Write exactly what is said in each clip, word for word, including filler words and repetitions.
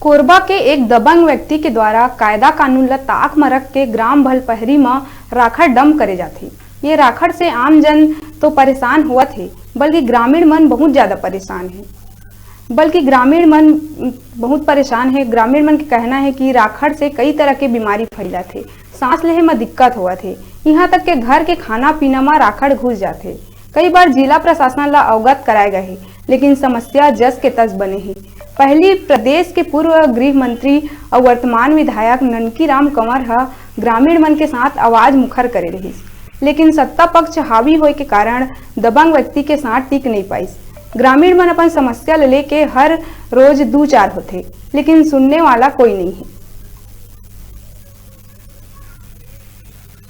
कोरबा के एक दबंग व्यक्ति के द्वारा कायदा कानून ल ताक म रख के ग्राम भलपहरी म राखड़ dump करे जाथे। ये राखड़ से आम जन तो परेशान होवत हे, बल्कि ग्रामीण मन बहुत ज्यादा परेशान हे। बल्कि ग्रामीण मन बहुत परेशान हे। ग्रामीण मन के कहना हे कि राखड़ से कई तरह के बीमारी फैलत हे, सांस लेहे म दिक्कत होवत हे, इहां तक के घर के खाना पीना म राखड़ घुस जाथे। कई बार जिला प्रशासन ला अवगत कराए गए हे, लेकिन समस्या जस के तस बने हे। पहिली प्रदेश के पूर्व गृह मंत्री अउ वर्तमान विधायक ननकी राम कंवर ह ग्रामीण मन के साथ आवाज मुखर करे रहिस, लेकिन सत्ता पक्ष हावी होए के कारण दबंग व्यक्ति के साथ टिक नहीं पाइस। ग्रामीण मन अपन समस्या ले लेके हर रोज दू चार होथे, लेकिन सुनने वाला कोई नहीं है।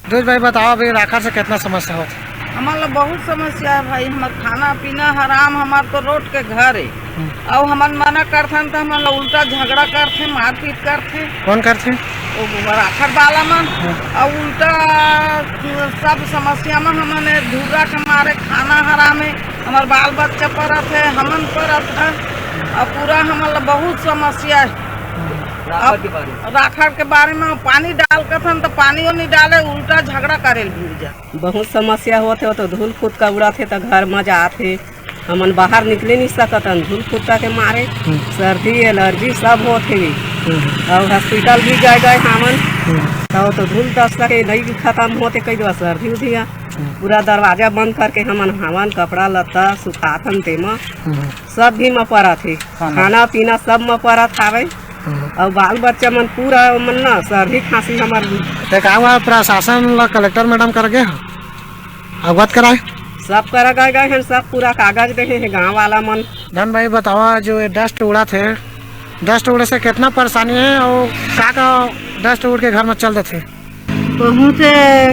रोज भाई बताओ, अभी राखड़ से कितना समस्या होत है? हमन ला बहुत समस्या है भाई, हमर खाना पीना हराम, हमर तो रोड के घर है। हम्म। अउ हमन मना करथन त हमन ला उल्टा झगड़ा करथे, मारपीट करथे। कौन करथे? वो राखड़ वाला मन। हम्म। अउ उल्टा सब समस्या में हमन ए धुर्रा के मारे खाना हराम है, हमर बाल बच्चा परत है, हमन परत है। अउ पूरा हमन ला बहुत समस्या है। राखड़ के बारे में। राखड़ के बारे में पानी डाल कथन त पानी वो नहीं डाले, उल्टा झगड़ा करे ल भिड़ जा। बहुत समस्या होत हे, वो तो धूल फुतका उड़त हे त घर म जात हे, हमन बाहर निकले नहीं सकत हन धूल फुतका के मारे। हम्म। सर्दी एलर्जी सब होत हे। हम्म। अउ हॉस्पिटल भी गए गए हमन, हम्म। त वो तो धूल दस्ता के नहीं खत्म होते कई दो सर्दी उधिया। हम्म। पूरा दरवाजा बंद करके हमन हवन, कपड़ा लत्ता सुखात हन तेमा। हम्म। सब भी म परत हे, खाना। खाना पीना सब म परत हावे। हम्म। अउ बाल बच्चा मन पूरा मन ना सर्दी खांसी हमर। ते का हुआ, प्रशासन ला कलेक्टर मैडम कर गए हो, अवगत कराए? सब करा गए गए हैं, सब पूरा कागज देहे हैं गांव वाला मन। धन भाई बतावा, जो ये डस्ट उड़त हे, डस्ट उड़े से कितना परेशानी है और का का डस्ट उड़ के घर में चल देथे? बहुत,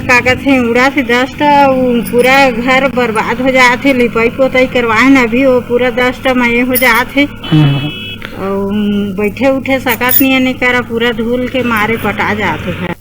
का कथे, उड़ाथे डस्ट, उ पूरा घर बर्बाद हो जाथे, लिपाई पोताई करवाए न, अभी वो पूरा डस्ट म ये हो जाथे। हम्म। अउ बैठे उठे सकत नहीं है, नहीं करा, पूरा धूल के मारे पटा जाथे घर।